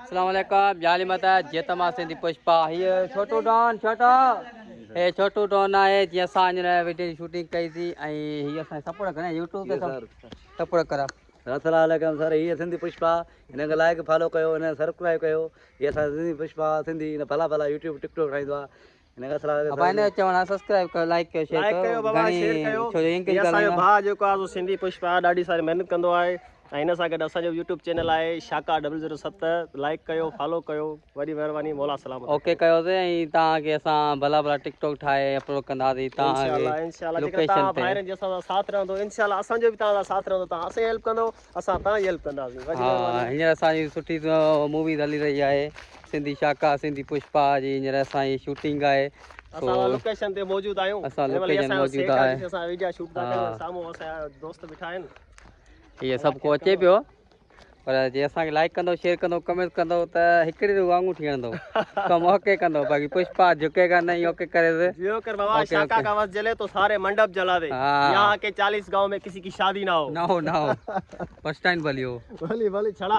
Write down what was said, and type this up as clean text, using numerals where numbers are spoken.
अस्सलाम वालेकुम जाली माता जे मान सिंधी पुष्पा। हीअ छोटू डॉन, छोटो हे छोटू डॉन आहे। जीअं असां हींअर वीडियो जी शूटिंग कईसीं ऐं हीअ असांजे सपोर्ट करे यूट्यूब ते सपोर्ट करा। अस्सलाम वालेकुम सर, हीअ सिंधी पुष्पा, हिन खे लाइक फॉलो कयो, हिन सब्सक्राइब कयो। हीअ असां सिंधी पुष्पा सिंधी हिन भला भला यूट्यूब टिकटॉक ठाहींदो आहे। हिन खे अस्सलाम भाई ने चवणु आहे सब्सक्राइब कयो, लाइक कयो, शेयर लाइक कयो बाबा, शेयर कयो। छो जो इंक असांजो भाउ जेको आहे सो सिंधी पुष्पा ॾाढी सारी महिनत कंदो आहे ऐं हिन सां गॾु असांजो यूट्यूब चैनल आहे शाका 007। लाइक कयो, फॉलो कयो, वॾी महिरबानी। मौला सलामत। ओके कयोसीं ऐं तव्हांखे असां भला भला टिकटॉक ठाहे अपलोड कंदासीं। इंशाअल्लाह इंशाअल्लाह जेकर तव्हां भाइरनि जो असां सां साथ रहंदो इंशाअल्लाह असांजो बि तव्हां सां साथ रहंदो। तव्हां असांजी हेल्प कंदो, असां तव्हांजी हेल्प कंदासीं। हा, हींअर असांजी सुठी मूवी हली रही आहे सिंधी शाका सिंधी पुष्पा जी। हींअर असांजी शूटिंग आहे। असां लोकेशन ते मौजूद आहियूं। असां लोकेशन मौजूद आहे। असां वीडियो शूट था कयूं, साम्हूं असांजा दोस्त बीठा आहिनि। इहे सभु को अचे पियो, पर जे असांखे लाइक कंदो, शेयर कंदो, कमेंट कंदो त हिकिड़ी आङूठी हणंदो, कमु ओके कंदो। बाक़ी पुष्पा झुकेगा नहीं, ओके करे। जियो कर बाबा, शाका का आवाज जले तो सारे मंडप जला दे। यहाँ के 40 गांव में किसी की शादी ना हो ना हो ना हो। फर्स्ट टाइम भली हो, भली भली छड़ा।